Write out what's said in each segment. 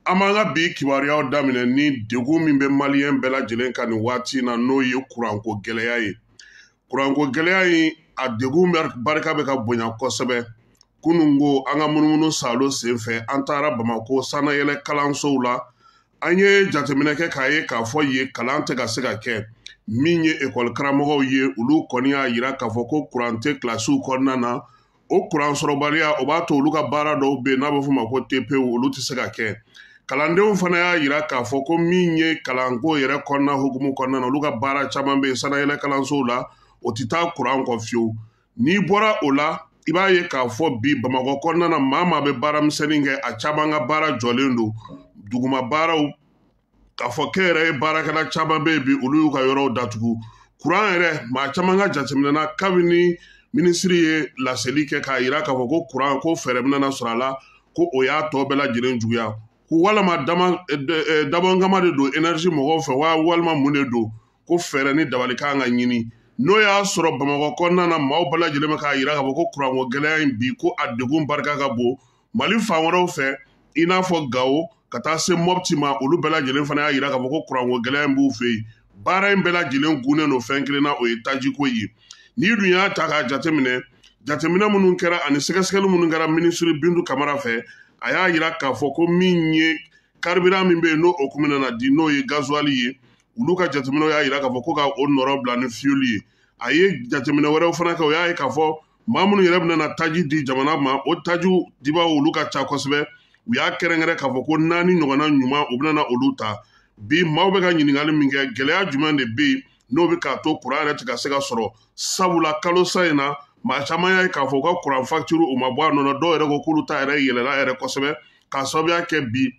An b'an ka bi kibaruyaw daminɛ ni degun min bɛ maliyɛn bɛɛ lajɛlen kan nin waati in na, n'o ye kuranko gɛlɛya ye. Kuranko gɛlɛya in, a degun barika bɛ ka bonya kosɛbɛ. Kunun ko an ka munumunu salo senfɛ, an taara Bamakɔ sanayɛlɛ kalansow la. An ye jateminɛ kɛ k'a ye k'a fɔ yen kalan tɛ ka se ka kɛ. Min ye ekɔli karamɔgɔw ye, olu kɔni y'a yira k'a fɔ ko kuran tɛ kilasiw kɔnɔna na. O kuran sɔrɔbaliya, o b'a to olu ka baara dɔw bɛ yen n'a bɛ f'o ma ko TP, olu tɛ se ka kɛ. Kalandenw fana y'a yira k'a fɔ ko min ye kalanko yɛrɛ kɔnɔna hukumu kɔnɔna na, olu ka baara caman bɛ yen sanayɛlɛ kalansow la, o tɛ taa kuran kɔ fiyewu. N'i bɔra o la, i b'a ye k'a fɔ bi Bamakɔ kɔnɔna na, maa maa bɛ baara misɛnnin kɛ, a caman ka baara jɔlen don. Duguma baaraw, k'a fɔ kɛnyɛrɛye baarakɛla caman bɛ yen bi, olu y'u ka yɔrɔw datugu. Kuran yɛrɛ, maa caman ka jateminɛ na, kabini minisiri ye laseli kɛ k'a yira k'a fɔ ko kuran ko fɛɛrɛ bɛna na sɔrɔ a la, ko o y'a tɔ bɛɛ lajɛlen juguya. Ko walima dabɔnkama de don énergie mɔgɔw fɛ wa, walima mun de don, ko fɛɛrɛ ni dabali kan ka ɲini. N'o y'a sɔrɔ Bamakɔ kɔnɔna na, maaw bɛɛ lajɛlen bɛ k'a yira k'a fɔ ko kuranko gɛlɛya in bi, ko a degun barika ka bon. Mali fan wɛrɛw fɛ, i n'a fɔ Gawo ka taa se Mopti ma, olu bɛɛ lajɛlen fana y'a yira k'a fɔ ko kuranko gɛlɛya in b'u fɛ yen. Baara in bɛɛ lajɛlen gunnen don fɛn kelen na, o ye tajiko ye. N'i dun y'a ta k'a jateminɛ, jateminɛ minnu kɛra ani sɛgɛsɛgɛli minnu kɛra minisiri Bintu Kamara fɛ, a y'a yira k'a fɔ ko min ye carburant min bɛ yen, n'o o kun bɛna na di, n'o ye gasoil ye, olu ka jateminɛw y'a yira k'a fɔ ko ka o nɔrɔ bila ni fuel ye. A ye jateminɛ wɛrɛw fana kɛ, o y'a ye k'a fɔ maa minnu yɛrɛ bɛna na taji di jamana ma, o tajiw dibaw olu ka ca kosɛbɛ. U y'a kɛrɛnkɛrɛn k'a fɔ ko 4 ɲɔgɔnna ɲuman, u bɛna na olu ta. Bi maaw bɛ ka ɲininkali min kɛ, gɛlɛya jumɛn de bɛ yen n'o bɛ k'a to kuran yɛrɛ tɛ ka se ka sɔrɔ? Sabula kalo sa in na, maa caman y'a ye k'a fɔ u ka kuran facture u ma bɔ a nɔ na. Dɔw yɛrɛ ko k'olu ta yɛrɛ yɛlɛla yɛrɛ kosɛbɛ, k'a sababuya kɛ bi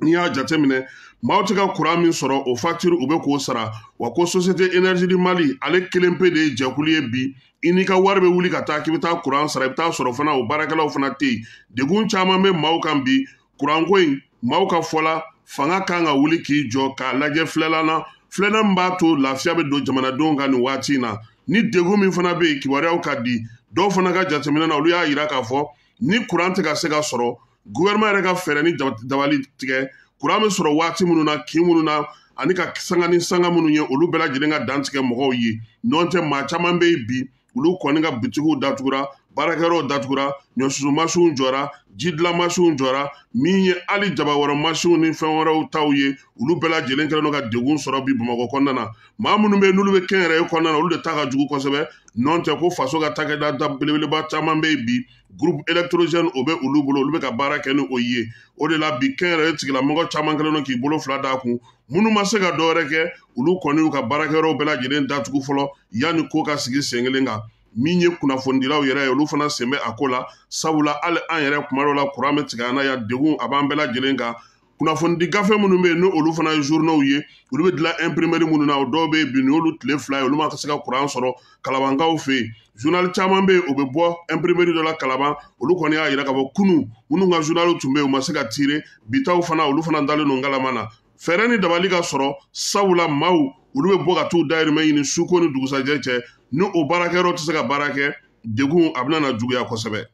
n'i y'a jateminɛ, maaw tɛ ka kuran min sɔrɔ, o facture u bɛ k'o sara. Wa ko Société Énergie du Mali, ale kelen pe de ye jɛkulu ye bi, i n'i ka wari bɛ wuli ka taa k'i bɛ taa kuran sara, i bɛ taa sɔrɔ fana o baarakɛlaw fana tɛ yen. Degun caman bɛ maaw kan bi kuranko in. Maaw ka fɔ la, fanga kan ka wuli k'i jɔ k'a lajɛ filɛlan na, filɛlan min b'a to lafiya bɛ don jamanadenw kan nin waati in na. Ni degun min fana bɛ yen, kibaruyaw ka di. Dɔw fana ka jateminɛ na, olu y'a yira k'a fɔ ni kuran tɛ ka se ka sɔrɔ, gouvernement yɛrɛ ka fɛɛrɛ ni dabali tigɛ, kuran bɛ sɔrɔ waati minnu na, kin minnu na, ani ka sanga ni sanga minnu ye, olu bɛɛ lajɛlen ka dantigɛ mɔgɔw ye. N'o tɛ, maa caman bɛ yen bi, olu kɔni ka bitigiw datugura, baarakɛyɔrɔw datugura, ɲɔsusu masinw jɔra, ji dilan masinw jɔra, min ye hali jaba wɛrɛ masinw ni fɛn wɛrɛw taw ye, olu bɛɛ lajɛlen kɛlen don ka degun sɔrɔ bi Bamakɔ kɔnɔna na. Maa minnu bɛ yen n'olu bɛ kɛnyɛrɛye kɔnɔna na, olu de ta ka jugu kosɛbɛ. N'o tɛ, ko faso ka cakɛda da belebeleba caman bɛ yen bi, groupe électrogène o bɛ olu bolo, olu bɛ ka baara kɛ ni o ye. O de la bi kɛnyɛrɛye tigilamɔgɔ caman kɛlen don k'i bolo fila d'a kun. Minnu ma se ka dɔwɛrɛ kɛ, olu kɔni y'u ka baarakɛyɔrɔw bɛɛ lajɛlen datugu fɔlɔ yanni ko ka sigi sen kelen kan. Min ye kunnafonidilaw yɛrɛ ye, olu fana sen bɛ a ko la, sabula hali an yɛrɛ kuma dɔw la kuran bɛ tigɛ an na yan, degun a b'an bɛɛ lajɛlen kan. Kunnafonidi gafe minnu bɛ yen, n'olu fana ye journaux ye, olu bɛ dilan imprimerie minnu na, o dɔw bɛ yen bi, nin y'olu tile 2 ye, olu ma se ka kuran sɔrɔ Kalabankaw fɛ yen. Journal caman bɛ yen, o bɛ bɔ imprimerie dɔ la Kalaban, olu kɔni y'a yira k'a fɔ kunun minnu ka journal tun bɛ yen, u ma se ka tirer. Bitaw fana, olu fana dalen don ngalama na. Fɛɛrɛ ni dabali ka sɔrɔ, sabula maaw olu bɛ bɔ ka t'u dayirimɛ ɲini suko ni dugusajɛ cɛ, ni o baarakɛyɔrɔ tɛ se ka baara kɛ, degun a bɛna na juguya kosɛbɛ.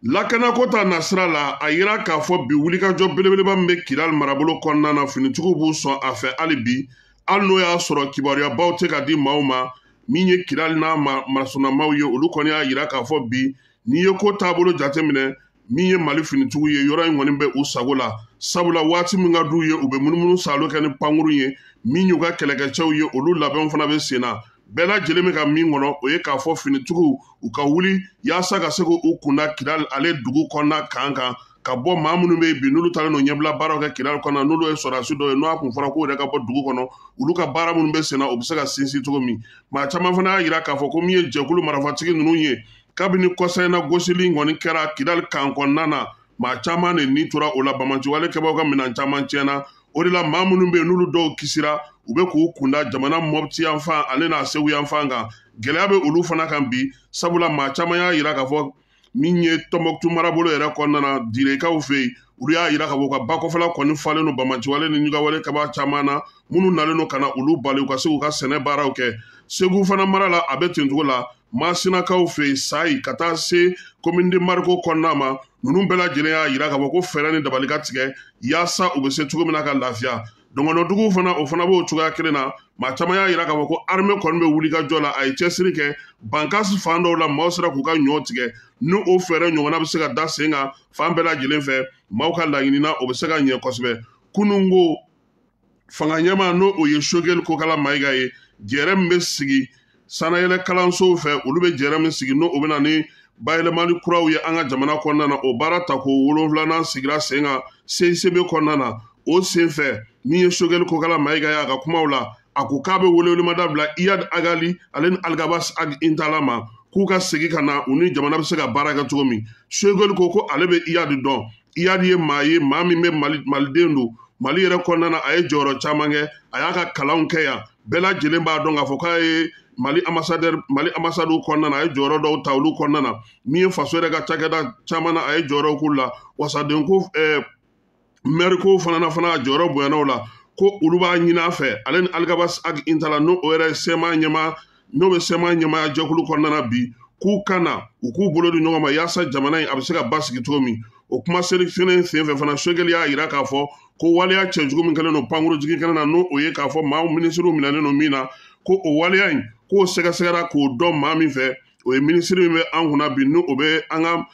Lakanako ta nasira la, a yira k'a fɔ bi wulikajɔ belebeleba min bɛ Kidali marabolo kɔnɔna na, finitigiw b'u sɔn a fɛ hali bi, hali n'o y'a sɔrɔ kibaruyabaw tɛ ka di maaw ma. Min ye Kidali n'a masunamaw ye, olu kɔni y'a yira k'a fɔ bi, n'i ye ko taabolo jateminɛ, min ye Mali finitigiw ye, yɔrɔ in kɔni bɛ u sago la, sabula waati min ka d'u ye, u bɛ munumunu salo kɛ ni pankurun ye. Min y'u ka kɛlɛkɛcɛw ye, olu labɛnw fana bɛ sen na. Bɛɛ lajɛlen bɛ ka min kɔnɔ, o ye k'a fɔ finitigiw u ka wuli yaasa ka se k'u kunda Kidali ale dugu kɔnɔna kan kan, ka bɔ maa minnu bɛ yen bi, n'olu taalen don ɲɛbila baaraw kɛ Kidali kɔnɔna, n'olu ye sɔrɔdasi dɔw ye, n'o kun fɔra k'u yɛrɛ ka bɔ dugu kɔnɔ, olu ka baara minnu bɛ sen na, o bɛ se ka sinsin cogo min. Maa caman fana y'a yira k'a fɔ ko min ye jɛkulu marifatigi ninnu ye, kabini kɔsa in na gosili in kɔni kɛra Kidali kan kɔnɔna na, maa caman de ni tora o la, banbaanciwale kɛbagaw ka minɛn caman tiɲɛna. O de la maa minnu bɛ yen, n'olu dɔw kisira, u bɛ k'u kunda jamana Mɔpti yanfan ale n'a Segu yanfan kan. Gɛlɛya bɛ olu fana kan bi, sabula maa caman y'a yira k'a fɔ min ye Tɔnbɔkutu marabolo yɛrɛ kɔnɔna na, Direkaw fɛ yen, olu y'a yira k'a fɔ u ka bakɔfɛla kɔni falen don banbaanciwale ni ɲugawale kɛbaa caman na, minnu nalen don ka na olu bali u ka se k'u ka sɛnɛ baaraw kɛ. Segu fana mara la, a bɛ ten cogo la. Masinakaw fɛ yen, Sayi ka taa se commune de Mariko kɔnɔna ma, ninnu bɛɛ lajɛlen y'a yira k'a fɔ ko fɛɛrɛ ni dabali ka tigɛ yaasa u bɛ se cogo min na ka lafiya. Dɔngɔnɔdugu fana, o fana b'o cogoya kelen na. Maa caman y'a yira k'a fɔ ko armée kɔni bɛ wuli ka jɔ la, a ye cɛsiri kɛ Bankasi fan dɔw la, maaw sera k'u ka ɲɔ tigɛ. Ni o fɛɛrɛ ɲɔgɔnna bɛ se ka da sen kan fan bɛɛ lajɛlen fɛ, maaw ka laɲini na, o bɛ se ka ɲɛ kosɛbɛ. Kununko fanga ɲɛmaa, n'o o ye Choguel Kokala Mayiga ye, jɛrɛ min bɛ sigi sanayɛlɛ kalansow fɛ, olu bɛ jɛrɛ min sigi, n'o o bɛ na ni bayɛlɛmali kuraw ye an ka jamana kɔnɔna na, o baara tako 7nan sigira sen kan CICB kɔnɔna na. O sen fɛ, min ye Choguel Kokala Mayiga ye, a ka kumaw la, a ko k'a bɛ welewelemada bila Iyad Agali ale ni Algabas Ag Intala ma, k'u ka segin ka na, u ni jamana bɛ se ka baara kɛ cogo min. Choguel ko ko ale bɛ Iyad dɔn. Iyad ye maa ye, maa min bɛ Mali, maliden don, Mali yɛrɛ kɔnɔna na a ye jɔyɔrɔ caman kɛ, a y'a ka kalanw kɛ yan, bɛɛ lajɛlen b'a dɔn k'a fɔ k'a ye Mali ambassadeur, Mali ambassade kɔnɔna na, a ye jɔyɔrɔ dɔw ta olu kɔnɔna na. Min ye faso yɛrɛ ka cakɛda caman na, a ye jɔyɔrɔ k'u la. Wasaden ko maire ko fana na fana, a jɔyɔrɔ bonyana o la. Ko olu b'a ɲini a fɛ, ale ni Algabas Ag Intala, n'o o yɛrɛ ye CMA ɲɛmaa, n'o bɛ CMA ɲɛmaaya jɛkulu kɔnɔna na bi, k'u ka na u k'u bolo di ɲɔgɔn ma yaasa jamana in a bɛ se ka basigi cogo min. O kuma seli fɛnɛ sen fɛ fana, Choguel y'a yira k'a fɔ ko waleya cɛjugu min kɛlen don pankurujigin kɛnɛ na, n'o o ye k'a fɔ maa minisiriw minɛnen don min na, ko o waleya in k'o sɛgɛsɛgɛra k'o dɔn maa min fɛ, o ye minisiri min bɛ an kunna bi, n'o o bɛ an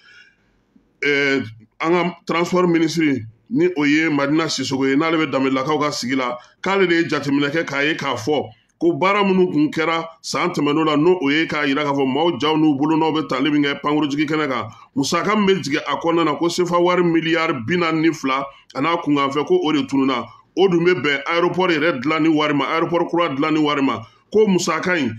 ka transport minisiri, ni o ye Madina Sisoko ye, n'ale bɛ Danbelakaw ka sigi la, k'ale de ye jateminɛ kɛ k'a ye k'a fɔ ko baara minnu kun kɛra san tɛmɛn'o la, n'o o ye k'a yira k'a fɔ maaw jaw n'u bolonɔw bɛ tali min kɛ pankurujigin kɛnɛ kan, musaka min bɛ jigin a kɔnɔna na, ko sefa wari miliyari 42 a n'a kunkanfɛ, ko o de tununna. O dun bɛ bɛn aéroport yɛrɛ dilanni wari ma, aéroport kura dilanni wari ma. Ko musaka in,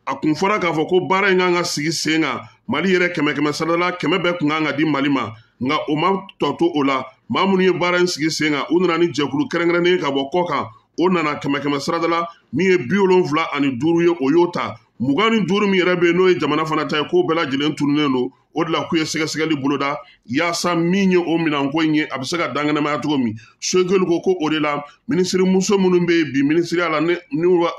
a kun fɔra k'a fɔ ko baara in kan ka sigi sen kan Mali yɛrɛ kɛmɛ kɛmɛ sarada la, 100 bɛɛ kun kan ka di Mali ma, nka o ma tɔ to o la. Maa minnu ye baara in sigi sen kan, u nana ni jɛkulu kɛrɛnkɛrɛnnen ye ka bɔ kɔ kan, o nana kɛmɛ kɛmɛ sarada la, min ye 75 ye, o y'o ta. 25 min yɛrɛ bɛ yen, n'o ye jamana fana ta ye, k'o bɛɛ lajɛlen tununnen don. O de la k'u ye sɛgɛsɛgɛli boloda yaasa min ye o minɛnko in ye, a bɛ se ka dankɛnɛmaya cogo min. Choguel ko ko o de la minisiri muso minnu bɛ yen bi minisiriya la, ni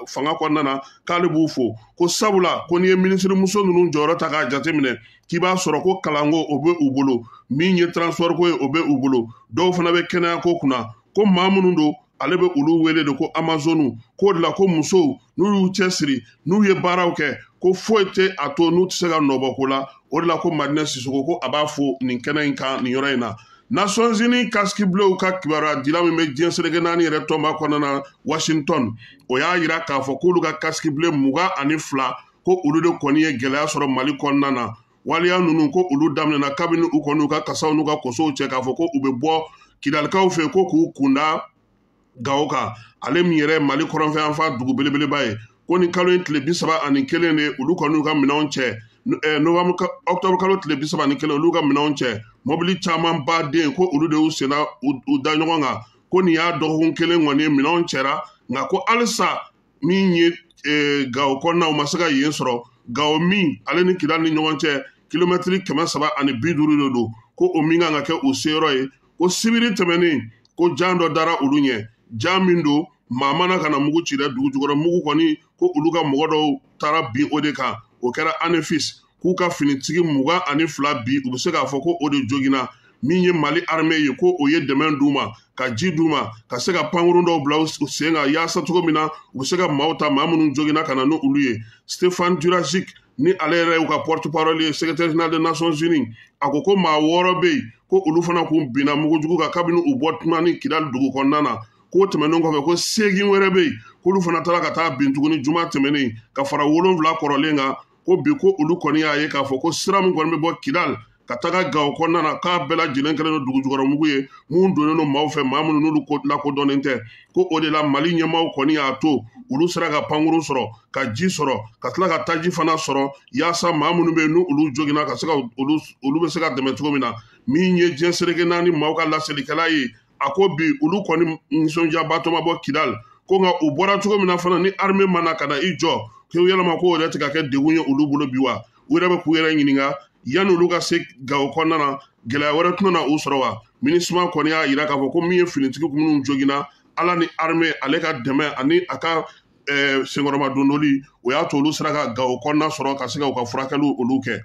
fanga kɔnɔna na, k'ale b'u fo, ko sabula ko n'i ye minisiri muso ninnu jɔyɔrɔ ta k'a jateminɛ, k'i b'a sɔrɔ ko kalanko o bɛ u bolo, min ye transport ko ye o bɛ u bolo, dɔw fana bɛ kɛnɛya ko kunna, ko maa minnu don, ale bɛ olu wele de ko Amazone. K'o de la ko musow n'u y'u cɛsiri, n'u ye baaraw kɛ, ko foyi tɛ a to n'u tɛ se ka nɔbɔ ko la. O de la ko Madina Sisoko ko a b'a fo nin kɛnɛ in kan nin yɔrɔ in na. Nations Unies casque bleu ka kibaruya dila min bɛ diɲɛ seleke naani yɛrɛ tɔnba kɔnɔna na Washington, o y'a yira k'a fɔ k'olu ka casque bleu 22, ko olu de kɔni ye gɛlɛya sɔrɔ Mali kɔnɔna na. Waleya ninnu, ko olu daminɛna kabini u kɔni u ka kasaw n'u ka kosow cɛ k'a fɔ ko u bɛ bɔ Kidalikaw fɛ, ko k'u kunda Gawo kan, ale min yɛrɛ Mali kɔrɔnfɛ yanfan dugu belebeleba ye. Ko ni kalo in tile 31 de, olu kɔni y'u ka minɛnw cɛ, novembre, octobre kalo tile 31, olu ka minɛnw cɛ, mɔbili caman baden, ko olu de y'u senna u da ɲɔgɔn kan. Ko nin y'a dɔgɔkun kelen kɔni ye minɛnw cɛra, nka ko halisa min ye Gawo kɔnɔna, u ma se ka yen sɔrɔ. Gawo min ale ni Kidali ni ɲɔgɔn cɛ, kilomɛtiri 350 de don, ko o min kan ka kɛ u seyɔrɔ ye. Ko sibiri tɛmɛnen, ko jan dɔ dara olu ɲɛ, jan min don maa mana ka na mugu ci dɛ, dugu jukɔrɔ mugu kɔni, ko olu ka mɔgɔ dɔw taara bin o de kan. O kɛra Anefis, k'u ka finitigi 22 bi, u bɛ se k'a fɔ ko o de joginna. Min ye Mali armée ye, ko o ye dɛmɛ d'u ma, ka ji d'u ma, ka se ka pankurun dɔw bila u sen kan yaasa cogo min na u bɛ se ka maaw ta, maa minnu joginna, ka na ni olu ye. Stéphane Dujarric, ni ale yɛrɛ y'u ka porte parole ye, secrétaire général des Nations Unies, a ko ko maa 6 bɛ yen, ko olu fana kun binna mugujugu kan kabini u bɔ tuma ni Kidali dugu kɔnɔna na. K'o tɛmɛnen kɔfɛ, ko 8 wɛrɛ bɛ yen, k'olu fana taara ka taa bin tuguni juma tɛmɛnen, ka fara 7 kɔrɔlen kan. Ko bi, ko olu kɔni y'a ye k'a fɔ ko sira min kɔni bɛ bɔ Kidali ka taga Gawo kɔnɔna na, k'a bɛɛ lajɛlen kɛlen don dugu jukɔrɔ mugu ye mun donnen don maaw fɛ, maa minnu n'olu lakodɔnnen tɛ. Ko o de la Mali ɲɛmaaw kɔni y'a to olu sera ka pankurun sɔrɔ, ka ji sɔrɔ, ka tila ka taji fana sɔrɔ, yaasa maa minnu bɛ yen n'u olu joginna, ka se ka olu bɛ se ka dɛmɛ cogo min na. Min ye diɲɛ seleke naani maaw ka laselikɛla ye, a ko bi olu kɔni nisɔndiyabatɔ ma bɔ Kidali, ko nka u bɔra cogo min na fana, ni armée ma na ka na i jɔ, ko yalama ko o yɛrɛ tɛ ka kɛ degun ye olu bolo bi wa? U yɛrɛ bɛ k'u yɛrɛ ɲininka, yanni olu ka se Gawo kɔnɔna na, gɛlɛya wɛrɛ tɛna na u sɔrɔ wa? MINUSMA kɔni y'a yira k'a fɔ ko min ye finitigi minnu joginna, Ala ni armée ale ka dɛmɛ ani a ka senkɔrɔma dondoli o y'a to olu sera ka Gawo kɔnɔna sɔrɔ ka se ka u ka furakɛliw olu kɛ.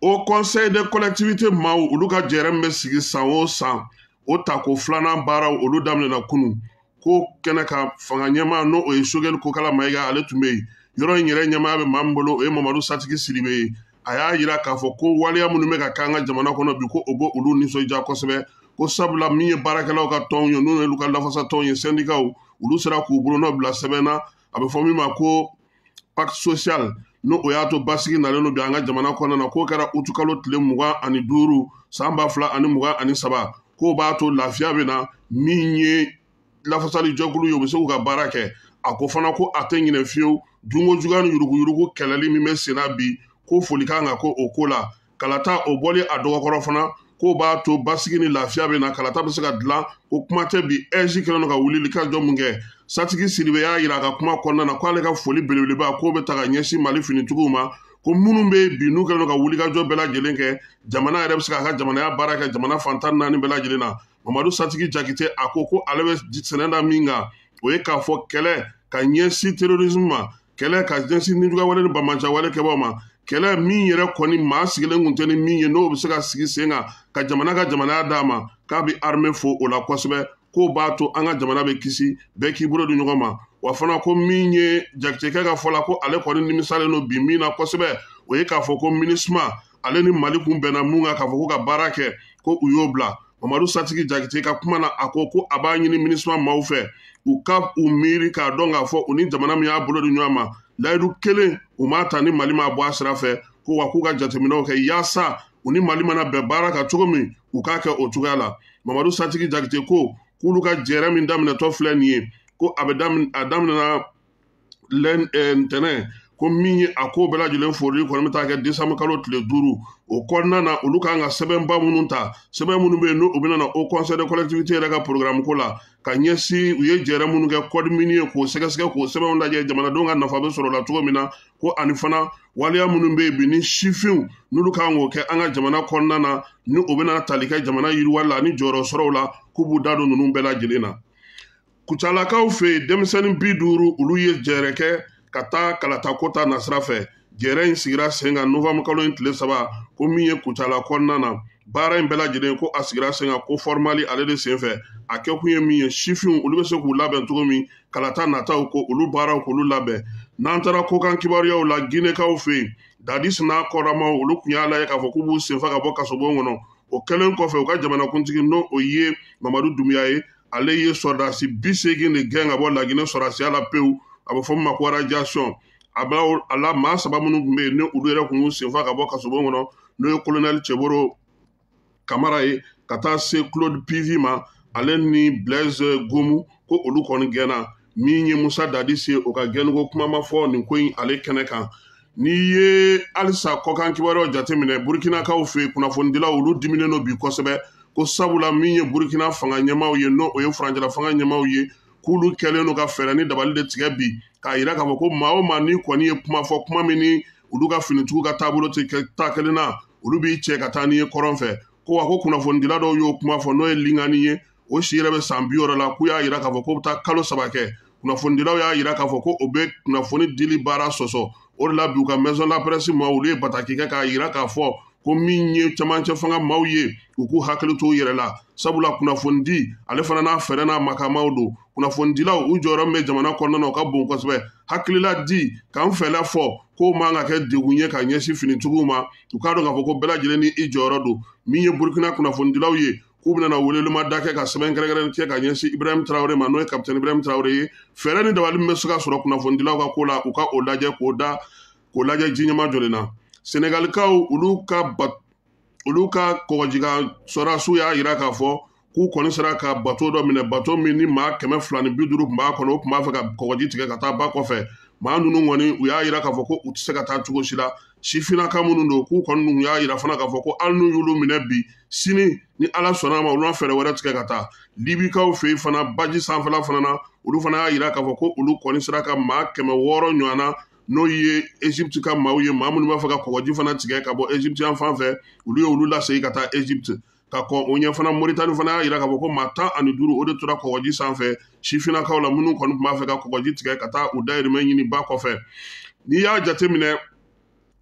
Haut Conseil des collectivités maaw olu ka jɛrɛ min bɛ sigi san o san, o tako filanan baaraw olu daminɛna kunun. Ko kɛnɛ kan fanga ɲɛmaa n'o o ye Sogɛli Kokala Mayiga, ale tun bɛ yen. Yɔrɔ in yɛrɛ ɲɛmaa bɛ maa min bolo, o ye Mamadu Satigi Sidibe ye. A y'a yira k'a fɔ ko waleya minnu bɛ ka kɛ an ka jamana kɔnɔ bi, ko o b'o olu nisɔndiya kosɛbɛ. Ko sabula min ye baarakɛlaw ka tɔnw ye, n'o y'olu ka lafasa tɔnw ye, syndicats, olu sera k'u bolonɔ bila sɛbɛn na, a bɛ fɔ min ma ko pacte social, n'o o y'a to basigi nalen don bi an ka jamana kɔnɔna na. K'o kɛra utukalo tile 25 san 2023, k'o b'a to lafiya bɛ na. Min ye lafasali jɛkulu ye, u bɛ se k'u ka baara kɛ. A ko fana ko a tɛ ɲinɛ fiyewu dunko juguya ni yuruguyurugu kɛlɛli min bɛ senna bi, ko foli kan ka ko o ko la. Kalata o bɔli a dɔgɔkɔrɔ fana, k'o b'a to basigi ni lafiya bɛ na, kalata bɛ se ka dilan. Ko kuma tɛ bi ɛzi kɛlen don ka wulili ka jɔ mun kɛ. Satigi Sidibe y'a yira a ka kuma kɔnɔna na k'ale ka foli belebeleba k'o bɛ ta ka ɲɛsin Mali finitigiw ma, ko minnu bɛ bi n'u kɛlen don ka wulikajɔ bɛɛ lajɛlen kɛ, jamana yɛrɛ bɛ se k'a ka jamanaya baara kɛ jamana fan 14 bɛɛ lajɛlen na. Mamadu Satigi Jakite a ko ko ale bɛ sɛnɛ da min kan, o ye k'a fɔ kɛlɛ ka ɲɛsin terrorisme ma, kɛlɛ ka ɲɛsin nijuguyawale ni banbaanciwale kɛbaaw ma, kɛlɛ min yɛrɛ kɔni maa sigilen kun tɛ ni min ye, n'o bɛ se ka sigi sen kan ka jamana ka jamanaya d'a ma, k'a bɛ armée fo o la kosɛbɛ, k'o b'a to an ka jamana bɛ kisi, bɛɛ k'i bolo di ɲɔgɔn ma. Wa fana ko min ye Jakitekɛ ka fɔ la, ko ale kɔni nimisalen don bi min na kosɛbɛ, o ye k'a fɔ ko MINUSMA ale ni Mali kun bɛnna mun kan k'a fɔ ko ka baara kɛ, ko u y'o bila. Mamadu Satigi Jakite ka kuma na, a ko ko a b'a ɲini MINUSMA maaw fɛ u ka u miiri k'a dɔn k'a fɔ u ni jamana min y'a bolo di ɲɔgɔn ma, layidu kelen u m'a ta ni Mali m'a bɔ a sira fɛ, ko wa k'u ka jateminɛw kɛ yaasa u ni Mali mana bɛn baara kan cogo min, u k'a kɛ o cogoya la. Mamadu Satigi Jakite ko k'olu ka jɛrɛ min daminɛtɔ filɛ nin ye, ko a bɛ daminɛ, a daminɛna ntɛnɛn, ko min ye a ko bɛɛ lajɛlen forili kɔni bɛ taa kɛ desanburu kalo tile 5. O kɔnɔna na, olu kan ka sɛbɛnba minnu ta, sɛbɛn minnu bɛ yen n'o bɛna na Haut Conseil des collectivités yɛrɛ ka programme ko la, ka ɲɛsin u ye jɛrɛ minnu kɛ code minier k'o sɛgɛsɛgɛ, k'o sɛbɛnw lajɛ, jamanadenw ka nafa bɛ sɔrɔ o la cogo min na. Ko ani fana waleya minnu bɛ yen bi ni sifinw n'olu kan k'o kɛ an ka jamana kɔnɔna na, ni o bɛna tali kɛ jamana yiriwali la ani jɔyɔrɔ sɔrɔw la, k'u b'u da don ninnu bɛɛ lajɛlen na. Kucalakaw fɛ yen, denmisɛnnin 50 olu ye jɛrɛ kɛ ka taa kalata ko ta nasira fɛ. Jɛrɛ in sigira sen kan novembre kalo in tile 3, ko min ye Kucala kɔnɔna na baara in bɛɛ lajɛlen, ko a sigira sen kan ko fɔrimali ale de sen fɛ. A kɛkun ye min ye, sifinw olu bɛ se k'u labɛn cogo min kalata nataw, ko olu baaraw k'olu labɛn. N'an taara kokan kibaruyaw la, Ginekaw fɛ yen, Dadis n'a kɔrɔmaw olu tun y'a lajɛ k'a fɔ k'u b'u senfa ka bɔ kasobon kɔnɔ. O kɛlen kɔfɛ, u ka jamanakuntigi n'o o ye Mamadu Dunbiya ye, ale ye sɔrɔdasi 80 de gɛn ka bɔ Laginɛ sɔrɔdasiya la pewu, a bɛ fɔ min ma ko radiation. A b'a a la maa 3 minnu tun bɛ yen ni olu yɛrɛ tun y'u senfa ka bɔ kasobon kɔnɔ, n'o ye colonel Cɛboro Kamara ye, ka taa se Claude Pivi ma, ale ni Blaise Gomu, ko olu kɔni gɛnna. Min ye Musa Dadis ye, o ka gɛnniko kuma ma fɔ nin ko in ale kɛnɛ kan. N'i ye halisa kɔkan kibaruyaw jateminɛ, Burkinakaw fɛ yen, kunnafonidilaw olu diminen don bi kosɛbɛ, ko sabula min ye Burkina fanga ɲɛmaaw ye, n'o o ye furancɛla fanga ɲɛmaaw ye, k'olu kɛlen don ka fɛɛrɛ ni dabali de tigɛ bi k'a yira k'a fɔ ko maa o maa n'i kɔni ye kuma fɔ, kuma min ni olu ka finitigiw ka taabolo tɛ kɛ taa kelen na, olu b'i cɛ ka taa n'i ye kɔrɔn fɛ. Ko wa ko kunnafonidila dɔw y'o kuma fɔ, n'o ye Lingani ye, o si yɛrɛ bɛ san 60 la, k'u y'a yira k'a fɔ k'o bɛ taa kalo 3 kɛ. Kunnafonidilaw y'a yira k'a fɔ ko o bɛ kunnafoni dili baara sɔsɔ. O de la bi u ka maison de la presse maaw olu ye bataki kɛ k'a yira k'a fɔ ko min ye cɛmancɛ fanga maaw ye, u k'u hakili to u yɛrɛ la, sabula kunnafonidi ale fana n'a fɛɛrɛ n'a makamaw don. Kunnafonidilaw u jɔyɔrɔ min bɛ jamana kɔnɔna na, o ka bon kosɛbɛ. Hakilila di k'an fɛla fɔ k'o man ka kɛ degun ye ka ɲɛsin finitigiw ma. U k'a dɔn k'a fɔ ko bɛɛ lajɛlen ni i jɔyɔrɔ don. Min ye Burukina kunnafonidilaw ye, k'u bɛna welemada kɛ ka sɛbɛn kɛrɛnkɛrɛn kɛ ka ɲɛsin Ibrahim Traoré ma, n'o ye capitaine Ibrahim Traoré ye. Fɛɛrɛ ni dabali min bɛ se ka sɔrɔ kunnafonidilaw ka ko la, u ka o lajɛ k'o da k'o lajɛ ji ɲɛma jɔlen na. Senegalikaw olu ka kɔgɔjikan sɔrɔdasiw y'a yira k'a fɔ k'u kɔni sera ka bato dɔ minɛ, bato min ni maa 250 tun b'a kɔnɔ, o tun b'a fɛ ka kɔgɔji tigɛ ka taa ba kɔfɛ. Maa ninnu kɔni u y'a yira k'a fɔ ko u tɛ se ka taa cogo si la. Sifinnaka minnu don, k'u kɔni y'a yira fana k'a fɔ ko hali n'u y'olu minɛ bi, sini ni Ala sɔnna a ma, olu na fɛɛrɛ wɛrɛ tigɛ ka taa. Libikaw fɛ yen fana, baji sanfɛla fana na, olu fana y'a yira k'a fɔ ko olu kɔni sera ka maa 600 ɲɔgɔn na, n'o ye Egypte ka maaw ye, maa minnu b'a fɛ ka kɔgɔji fana tigɛ ka bɔ Egypte yan fan fɛ, olu ye olu lasegin ka taa Egypte. Ka kɔn o ɲɛ fana, Moritani fana y'a jira k'a fɔ ko maa 15 o de tora kɔgɔji sanfɛ sifinnakaw la, minnu kɔni tun b'a fɛ ka kɔgɔji tigɛ ka taa u dayirimɛ ɲini ba kɔfɛ. N'i y'a jateminɛ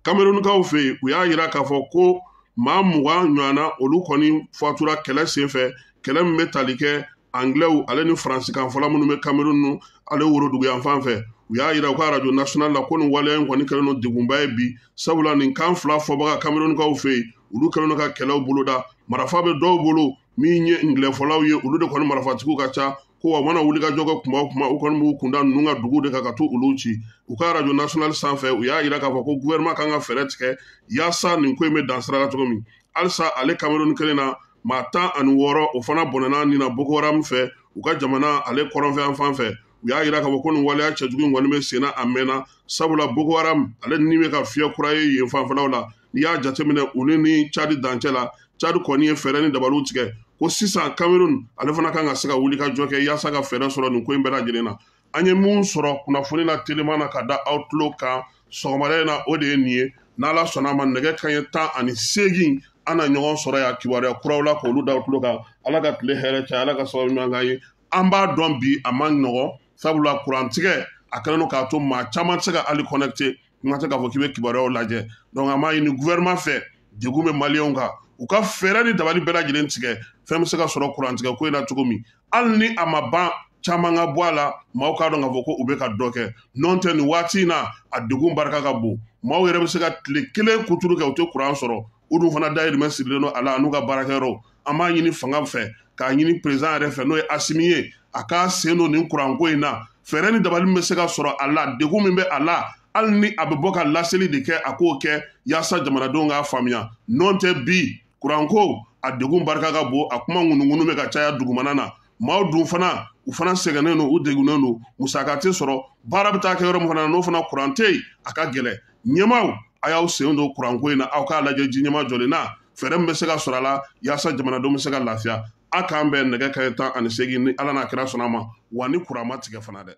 Kamerunkaw fɛ yen, u y'a jira k'a fɔ ko maa 20 ɲɔgɔnna olu kɔni fatura kɛlɛ senfɛ, kɛlɛ min bɛ tali kɛ Anglais ale ni Faransikan fɔla minnu bɛ Cameroun ale worodugu fan fɛ. U y'a jira u ka radio national la ko nin waleya in kɔni kɛlen don degunba ye bi, sabula nin kan fila fɔbaga Camerounkaw fɛ yen, olu kɛlen don ka kɛlɛw boloda. Marafa bɛ dɔw bolo min ye ngilɛfɔlaw ye, olu de kɔni marafatigiw ka ca, ko wa mana wuli ka jɔ kɛ kuma o kuma, u kɔni b'u kunda ninnu ka dugu de kan ka to olu ci. U ka radio national sanfɛ, u y'a jira k'a fɔ ko gouvernement kan ka fɛɛrɛ tigɛ yaasa nin ko in bɛ dan sira la cogo min. Halisa ale Cameroun kelen na, maa 16 o fana bɔnɛna nin na Boko Haram fɛ u ka jamana ale kɔrɔnfɛ fan fɛ. U y'a jira k'a fɔ ko nin waleya cɛjugu in kɔni bɛ sen na a mɛnna, sabula Boko Haram ale ni bɛ ka fiyɛ kura ye yen fanfɛlaw la. N'i y'a jateminɛ u ni Tchad dancɛ la, Tchad kɔni ye fɛɛrɛ ni dabaliw tigɛ ko sisan Cameroun ale fana kan ka se ka wuli ka jɔ kɛ yaasa ka fɛɛrɛ sɔrɔ nin ko in bɛɛ lajɛlen na. An ye mun sɔrɔ kunnafoni la teliman na ka da aw tulo kan sɔgɔmada in na, o de ye nin ye. N'Ala sɔnna a ma, nɛgɛ kanɲɛ 18 an na ɲɔgɔn sɔrɔ yan kibaruya kuraw la k'olu da aw tulo kan. Ala ka tile hɛrɛ caya, Ala ka sababu ɲuman k'an ye. An b'a dɔn bi a man nɔgɔn, sabula kurantigɛ a kɛlen don k'a to maa caman tɛ se ka hali connecté, kuma tɛ k'a fɔ k'i bɛ kibaruyaw lajɛ. Donc an b'a ɲini gouvernement fɛ, degun bɛ maliyɛnw kan, u ka fɛɛrɛ ni dabali bɛɛ lajɛlen tigɛ fɛn bɛ se ka sɔrɔ kurantigɛ ko in na cogo min, hali ni a ma ban caman ka bɔ a la, maaw k'a dɔn k'a fɔ ko u bɛ ka dɔ kɛ. N'o tɛ nin waati in na a degun barika ka bon, maaw yɛrɛ bɛ se ka tile kelen kuturu kɛ u tɛ kuran sɔrɔ, u dun fana dayirimɛ sirilen don a la an'u ka baarakɛyɔrɔw. An b'a ɲini fanga fɛ, k'a ɲini président yɛrɛ fɛ n'o ye Assimi ye, a k'a sen don nin kuranko in na. Fɛɛrɛ ni dabali min bɛ se ka sɔrɔ a la, degun min bɛ a la, hali ni a bɛ bɔ ka laseli de kɛ, a k'o kɛ yaasa jamanadenw k'a faamuya. N'o tɛ bi kuranko a degun barika ka bon, a kuma ŋunuŋunu bɛ ka caya dugumana na. Maaw dun fana u fana sɛgɛnnen don, u degunnen don, musaka tɛ sɔrɔ, baara bɛ taa kɛ yɔrɔ min fana na n'o fana kuran tɛ yen, a ka gɛlɛn. Ɲɛmaaw, a y'aw sen don kuranko in na, aw k'a lajɛ ji ɲɛma jɔlen na, fɛɛrɛ min bɛ se ka sɔrɔ a la yaasa jamanadenw bɛ se ka lafiya. A k'an bɛn nɛgɛ kanɲɛ 18 ni Ala n'a kira sɔnna a ma, wa ni kuran ma tigɛ fana dɛ.